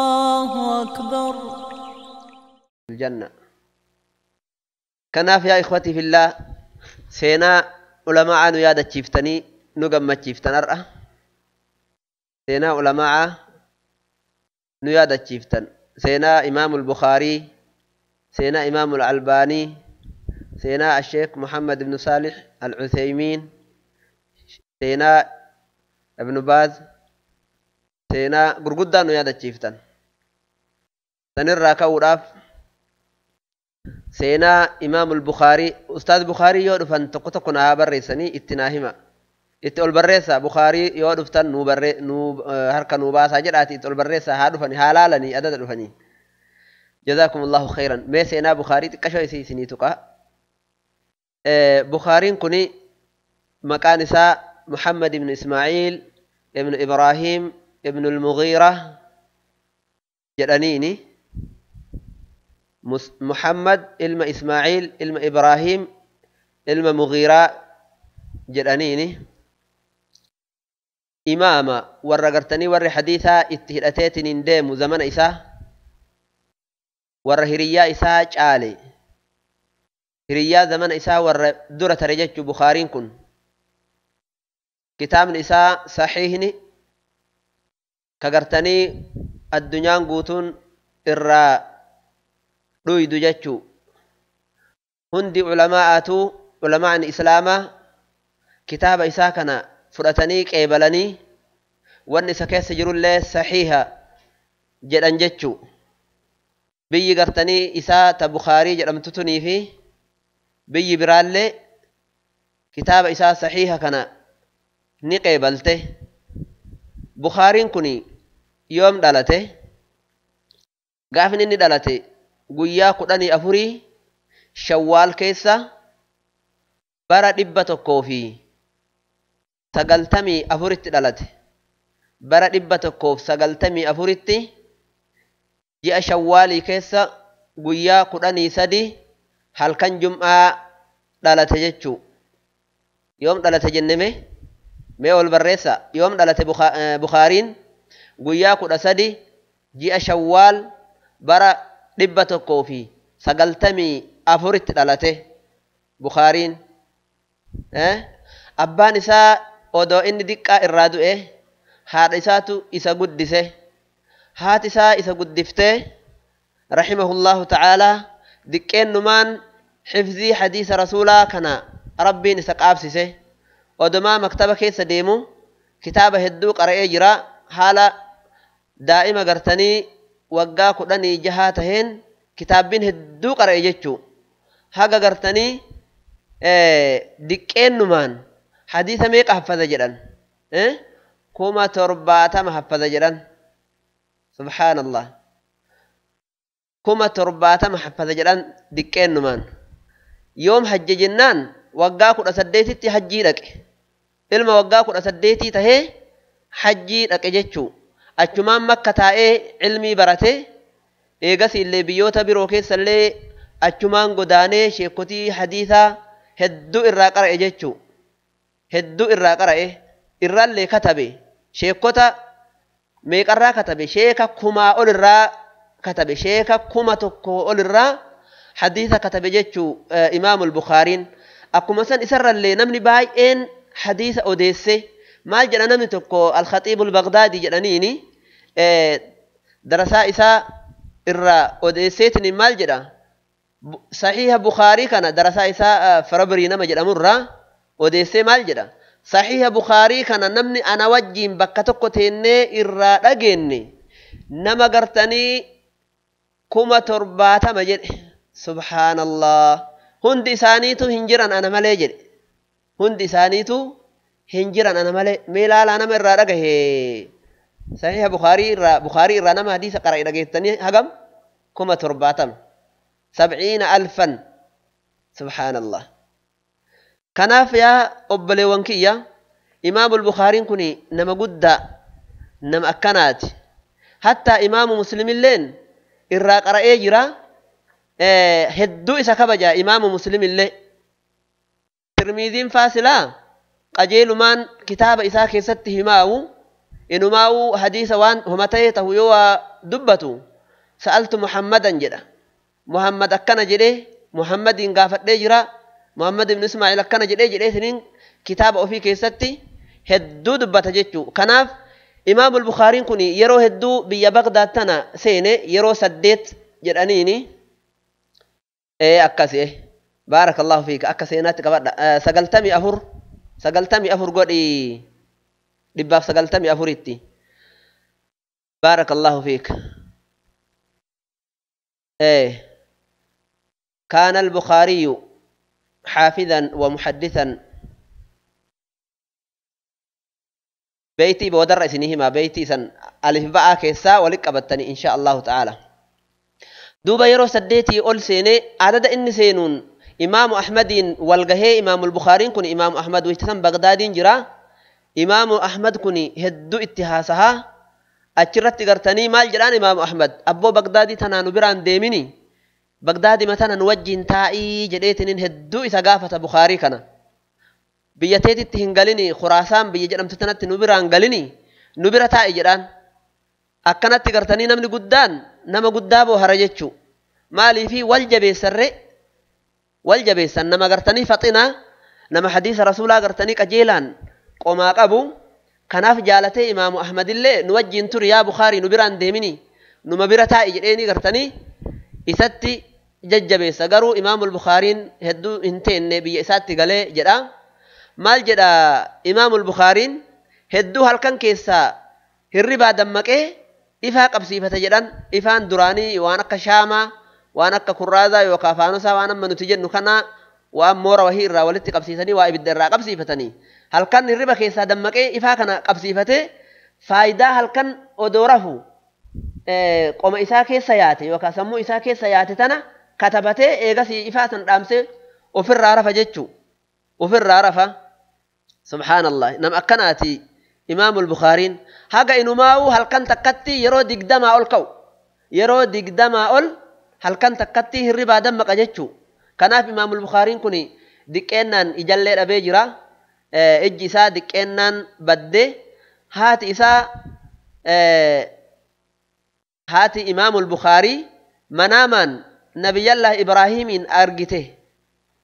الله أكبر. الجنة. Kanaaf yaa ikhwatii fillah, seenaa ulamaa nu yaadachiiftanii nu gammachiiftan har'a. Seenaa ulamaa nu yaadachiiftan. Seenaa Imaamul Bukhaarii, seenaa Imaamul Albaanii, seenaa Asheek Muhammad ibn Saalih Al-Uthaymiin, seenaa Ibn Baaz, seenaa gurguddaa nu yaadachiiftan. Sanirraa ka'uudhaaf seenaa Imaamul Bukhaarii, Ustaaz Bukhaarii yoo dhufan tokko tokko naa barreessanii itti naa hima. Itti ol barreessa Bukhaarii yoo dhuftan nuu barree nuu harka nuu baasaa jedhaati itti ol barreessa haa dhufani haa laalanii adada dhufanii. Jazaakumullahu khayran. Mee seenaa Bukhaarii xiqqashoo isii isinii tuqa. Bukhaariin kuni maqaan isaa Muhammad ibn Ismaa'iil ibn Ibraahim ibn al-Mughiira jedhaniini. Muhammad ilma Ismaa'iil ilma Ibraahim ilma Mughiiraa jedhaniini. Imaama warra gartanii warri hadiisaa itti hidhateetiin deemu zamana isaa warra hiriyyaa isaa caale hiriyyaa zamana isaa warra dura tare jechuu. Bukhaariin kun kitaabni isaa saxiihni ka gartanii addunyaan guutuun irraa dhuydu jechuu. Hundi ulamaa'atu ulamaan islaamaa kitaaba isaa kana fudhatanii qeebalanii wanni isa keessa jirullee saxiiha jedhan jechuu. Biyyi gartanii isaa ta Bukhaarii jedhamtu tunii fi biyyi biraallee kitaaba isaa saxiiha kana ni qeebalte. Bukhaariin kun yoom dhalate? Gaafni inni dhalate guyyaa 14 Shawwaal keessa bara 194tti dhalate. Bara 194tti ji'a Shawwaalii keessa guyyaa 13 halkan Jum'aa dhalate jechuu. Yoom dhalate jenneme? Mee ol barreessa. Yoom dhalate Bukhaariin? Guyyaa 13 ji'a Shawwaal bara 194tti dhalate Bukhaariin. Abbaan isaa odoo inni diqqaa irraa du'e haadha isaatu isa guddise. Haati isaa isa guddiftee rahimahullahu ta'aalaa diqqeennumaan xifzii hadiisa rasuulaa kana rabbiin isa qaabsise. Odomaa maktaba keessa deemu kitaaba hedduu qara'ee jira. Haala daa'ima gartanii waggaa 16 taheen kitaabbiin hedduu qara'e jechuu. Haga gartanii diqqeennumaan hadiisa meeqa haffaza jedhan? 70,000 haffaza jedhan. Subhaanallah. 70,000 haffaza jedhan diqqeennumaan. Yoom hajje jennaan waggaa 18tti hajjii dhaqe. Ilma waggaa 18 tahee hajjii dhaqe jechuu. Achumaan Makka taa'ee ilmii barate. Eegas illee biyyoota biroo keessa illee achumaan godaanee sheekotii hadiisaa hedduu irraa qara'e jechuu. Hedduu irraa qara'e. Irraallee katabe. Sheekota meeqarraa katabe? Sheeka 1000 ol irraa katabe. Sheeka 1000 ol irraa hadiisa katabe jechuu Imaamul Bukhaariin. Akkuma san isarrallee namni baay'een hadiisa odeesse. Maal jedha namni tokko Al-Khatiibul Bagdaadi jedhaniini darasaa isaa irraa odeesseetiin maal jedha? Saxiiha Bukhaarii kana darasaa isaa Farabrii nama jedhamurraa odeessee maal jedha? Saxiiha Bukhaarii kana namni ana wajjiin bakka tokko teennee irraa dhageenne nama gartanii 70,000 jedhe. Subhaanallah. Hundi isaaniitu hin jiran ana malee jedhe. Hundi isaaniitu hin jiran ana malee. Mee ilaalaa nama irraa dhagahe. Saxiiha Bukhaarii irraa nama hadiisa qara'e dhageettanii hagam? 70,000. 70,000. Subhaanallah. Kanaaf yaa obboleewwan kiyya, Imaamul Bukhaariin kun nama guddaa, nama akkanaati. Hattaa Imaamu Muslimilleen irraa qara'ee jira. Hedduu isa kabaja Imaamu Muslimillee. Tirmiiziin faasilaa Qajeelumaan kitaaba isaa keessatti himaawu inumaawu hadiisa waan homa ta'e tahu yoo waa dubbatu sa'altu Muhammadan jedha. Muhammad akkana jedhee Muhammadiin gaafadhee jira. Muhammad ibn Ismaa'il akkana jedhee jedhee isiniin kitaaba ofii keessatti hedduu dubbata jechuu. Kanaaf Imaamul Bukhaariin kun yeroo hedduu biyya Bagdaad tana seene yeroo 8 jedhaniini akkasi. Baarakallahu fiika akka seenaatti qabadha. 94 94 godhi 194tti. Baarakallahu fiika. كان البخاري حافظا ومحدثا بيتي بودر اسنهما بيتي سن ألف باء كيسا ولقبتني إن شاء الله تعالى. دوبا يرو سديتي أول سيني عدد إن سينون إمام أحمد والقهي إمام البخاري كن إمام أحمد ويتسم بغداد جرا إمام أحمد كن هدو اتهاسها أجرت قرتني مال جران إمام أحمد أبو بغدادي تنانو بران ديميني بغدادي مثلا نوجه تائي جديتنين هدو إسقافة بخاري كنا بيتيتي تهنغليني خراسان بيجرم تتنت نبران غليني نبرة تائي جران أكنت قرتني نمني قدان نما قدابو هرجتشو مالي في والجبي سر والجبي سن نما قرتني فطنا نما حديث رسولا قرتني كجيلان قوما قبو كناف جالتي إمام أحمد اللي نوجه تر يا بخاري نبران ديميني نما برة تائي جريني قرتني إساتي ججبيسا قروا إمام البخارين هدو انتين نبي إساتي قالي جرا مال جرا إمام البخارين هدو هالكن كيسا هربا دمك إيه إفا قبسيفة جران إفان دراني وانك شاما وانك كرازا وكافانوسا وانا من تجن كنا وان مورا وهي الراولت قبسيسني وإبد الرا قبسيفتني هالكن هربا كيسا دمك إيه إفا كان قبسيفته فايدا هالكن أدوره قوم إسا كيسا ياتي وكاسمو إسا كيسا ياتي تنا كتبته إيغاسي إفاتن رامسي وفر عرفة جتشو وفر عرفة. سبحان الله نم أكناتي إمام البخارين هاقا إنو ماو هل كان تكتي يرو دقدما أول كو يرو دقدما أول هل كان تكتي هربا دمك جتشو. كناف إمام البخارين كوني دكينان إجلل أبي جرا إجي إسا دكينان بدي هات إسا هاتي إمام البخاري مناما نبي الله إبراهيم أرجته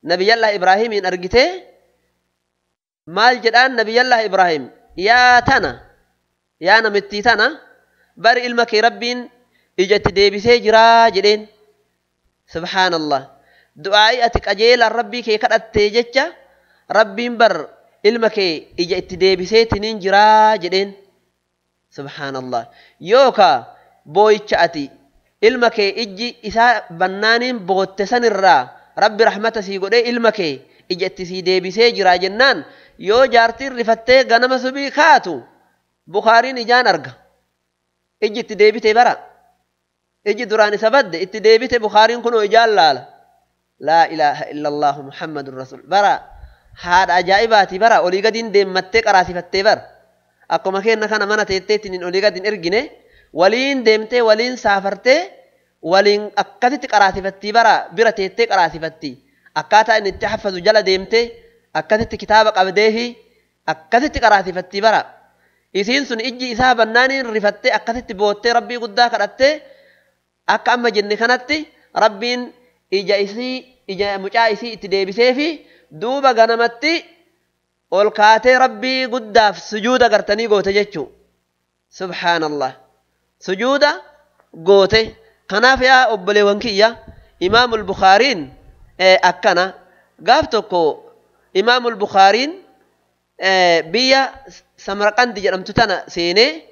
نبي الله إبراهيم أرجته مال جدان نبي الله إبراهيم يا تنا يا نمتي تنا بر إلمك ربين إجت ديبسي جرا جدين. سبحان الله دعائي أتك أجيل ربي كي كرت تيجتش ربين بر إلمك إجت ديبسي تنين جرا جدين. سبحان الله يوكا بويتش أتي ilma kee ijji isaa bannaaniin bootte sanirraa rabbi rahmata sii godhee ilma kee ija itti sii deebisee jira jennaan yoo jaartiin rifattee ganama subii kaatu Bukhaariin ijaan arga ijji itti deebite bara ijji duraan isa badde itti deebite Bukhaariin kunoo ijaan laala laa ilaaha illallahu Muhammadun rasul bara haadha ajaa'ibaati bara olii gadiin deemmattee qaraasifattee bara akkuma keenna kana mana teetteetiin olii gadiin ergine waliin deemtee waliin saafartee waliin akkasitti qaraasifattii bara bira teettee qaraasifattii akkaataa inni itti haffazu jala deemtee akkasitti kitaaba qabdee fi akkasitti qaraasifattii bara isiin sun ijji isaa bannaaniin rifattee akkasitti boottee rabbii guddaa kadhattee akka amma jenne kanatti rabbiin ija isii ija mucaa isii itti deebisee fi duuba ganamatti ol kaatee rabbii guddaaf sujuuda gartanii goote jechuu. Subhaanallah sujuuda goote. Kanaaf yaa obboleewwan kiyya Imaamul Bukhaariin akkana gaaf tokko Imaamul Bukhaariin biyya Samarqandi jedhamtu tana seenee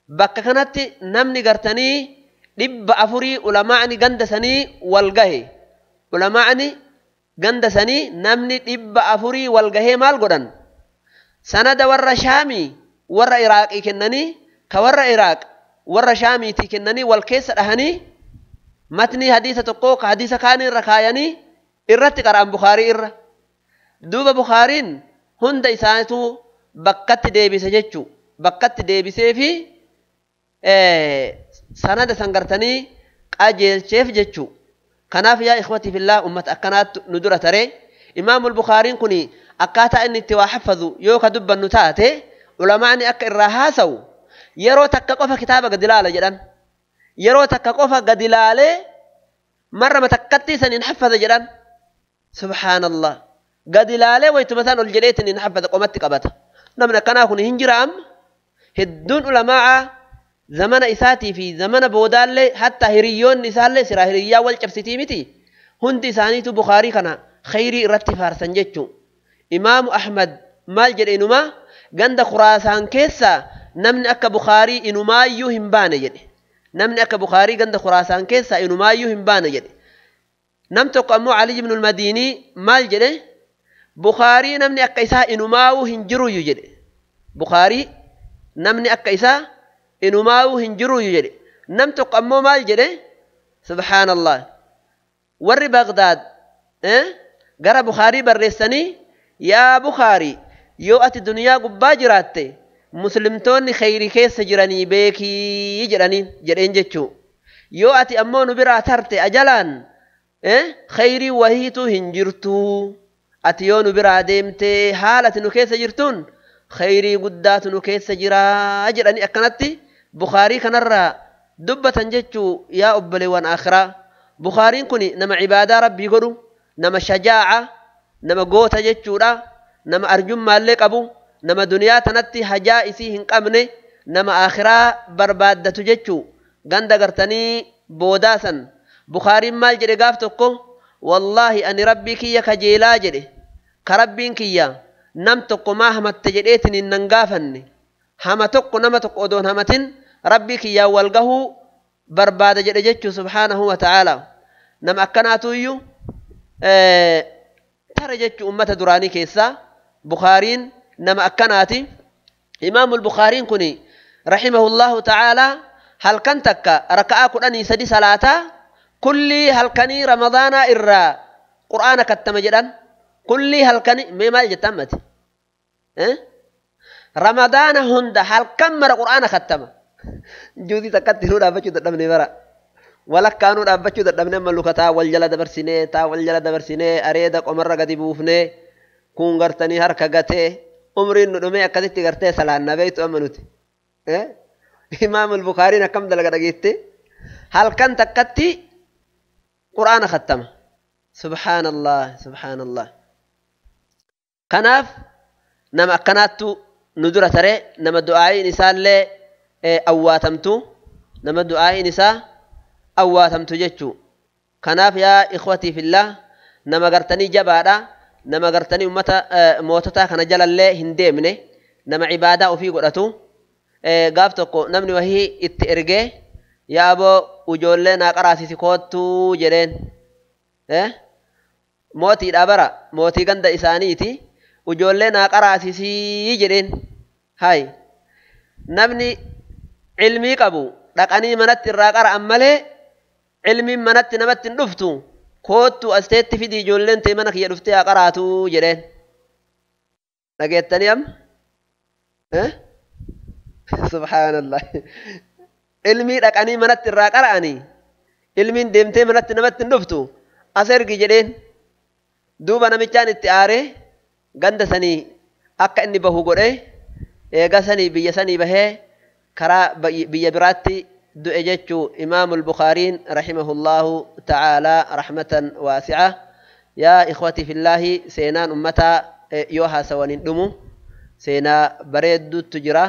bakka kanatti namni gartanii 400 ulamaa'ni ganda sanii wal gahe ulamaa'ni ganda sanii namni 400 wal gahee maal godhan sanada warra Shaamii warra Iraaqii kennanii ka warra Iraaq warra Shaamiitii kennanii wal keessa dhahanii matni hadiisa tokkoo ka hadiisa kaanii irra kaayanii irratti qara'an Bukhaarii irra. Duuba Bukhaariin hunda isaaniitu bakkatti deebise jechuu bakkatti deebisee fi sanada san gartanii qajeelcheef jechuu. Kanaaf yaa ikhwatii fillah ummata akkanaatti nu dura taree Imaamul Bukhaariin kun Akkaataa inni itti waa haffazu yoo ka dubbannu taate ulamaani akka irraa haasawu yeroo takka qofa kitaaba gadi laala jedhan. Yeroo takka qofa gadi laalee marrama takkatti saniin haffaza jedhan. Subhaanallah. Gadi laalee waytuma isaan ol jedheetiin hin haffaza qomatti qabata. Namni akkanaa kun hin jira amma. Hedduun ulamaa zamana isaatii fi zamana boodaallee hatta hiriyyoonni isaallee siraa hiriyyaa wal cabsitii miti. Hundi isaaniitu Bukaarii kana khayrii irratti faarsan jechuu. Imaamu Ahmad maal jedhe inumaa ganda Khuraasaan keessaa namni akka Bukaarii inumaayyuu hin baane jedhe. Namni akka Bukaarii ganda Khuraasaan keessaa inumaayyuu hin baane jedhe. Nam tokko ammoo Ali ibn al-Madiinii maal jedhe? Bukaarii namni akka isaa inumaawuu hin jiruyyu jedhe. Bukaarii namni akka isaa inumaawuu hin jiruyyu jedhe. Nam tokko ammoo maal jedhe? Subhaanallah. Warri Bagdaad gara Bukaarii barreessanii yaa Bukaarii yoo ati duniyaa gubbaa jiraatte muslimtoonni khayrii keessa jiranii beekii jedhaniin jedheen jechuu. Yoo ati ammoo nu biraa tarte ajalaan khayrii wahiitu hin jirtuu. Ati yoo nu biraa deemtee haala ati nu keessa jirtuun khayrii guddaatu nu keessa jiraa jedhanii akkanatti Bukaarii kanarraa dubbatan jechuu yaa obboleewwan akhiraa. Bukaariin kun nama cibaadaa rabbii godhu, nama shajaa'a, nama goota jechuudha, nama arjummaallee qabu, nama duniyaa tanatti hajaa isii hin qabne, nama akhiraa barbaaddatu jechuu. Ganda gartanii boodaasan. Bukaariin maal jedhe gaaf tokko? Wallaahi ani rabbii kiyya kajeelaa jedhe. Ka rabbiin kiyya nam tokko maa hamatte jedheetiin hin nan gaafanne. Hama tokko nama tokko odoon hamatin rabbii kiyyaan wal gahuu barbaada jedhe jechuu subhaanahu wa ta'aala. Nama akkanaatu iyyuu tare jechuu ummata duraanii keessaa Bukaariin nama akkanaati. Imaamul Bukaariin kun rahimahullahu ta'aala halkan takka raka'aa 13 salaataa kulli halkanii ramadaanaa irraa qur'aana kattama jedhan. Kulli halkanii mee maal jettan mati? Ramadaana hunda halkan mara qur'aana kattama. Juuzii takkatti nuu dhaabbachuu dadhabne bara. Walakkaa nuu dhaabbachuu dadhabne amma luka taa wal jala dabarsinee taa wal jala dabarsinee areeda qomarra gadi buufnee kun gartanii harka gatee umriin nu dhumee akkasitti gartee salaanna beektu amma nuti. Imaamul Bukaariin akkam dalaga dhageette? Halkan takkatti qur'aana kattama. Subhaanallah, subhaanallah. Kanaaf nama akkanaattu nu dura tare, nama du'aa'iin isaallee awwaatamtu, nama du'aa'iin isaa awwaatamtu jechuu. Kanaaf yaa ikhwatii fillah nama gartanii jabaadha, nama gartanii ummata moototaa kana jalallee hin deemne, nama cibaadaa ofii godhatu. Gaaf tokko namni wahii itti ergee yaa aboo ijoollee naa qaraasisi koottuu jedheen. Mootiidha bara, mootii ganda isaaniiti. Ijoollee naa qaraasisii jedheen. Hay namni cilmii qabu dhaqanii manatti irraa qara'an malee cilmiin manatti namatti hin dhuftu. Koottuu as teetti fidii ijoolleen tee mana kiyya dhuftee haa qaraatu jedheen. Dhageettanii amma? Subhaanallah. Ilmii dhaqanii manatti irraa qara'anii ilmiin deemtee manatti namatti hin dhuftu as ergi jedheen. Duuba namichaan itti aaree ganda sanii akka inni bahu godhee eega sanii biyya sanii bahee karaa biyya biraatti du'e jechuu Imaamul Bukaariin rahimahullahu ta'aalaa rahmatan waasi'a. Yaa ikhwatii fillaahi seenaan ummataa yoo haasawan hin dhumu seenaa bareedduutu jira.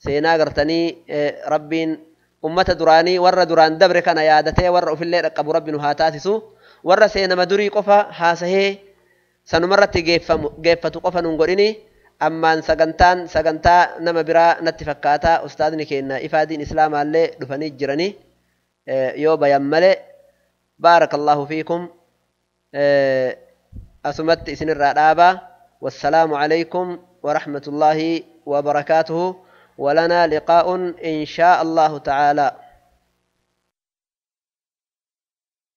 Seenaa gartanii rabbiin ummata duraanii warra duraan dabre kana yaadatee warra ofillee dhaqqabu rabbi nu haa taasisu. Warra seenama durii qofa haasahee sanumarratti geeffatu qofa nun godhini. Ammaan sagantaan sagantaa nama biraa natti fakkaata. Ustaadni keenya ifaadiin islaamaallee dhufanii jiranii yoo bayan malee. Baarakallahu fiikum. Asumatti isinirraa dhaabaa. Wassalaamu alaykum warahmatullaahi wabarakaatuhu. ولنا لقاء إن شاء الله تعالى.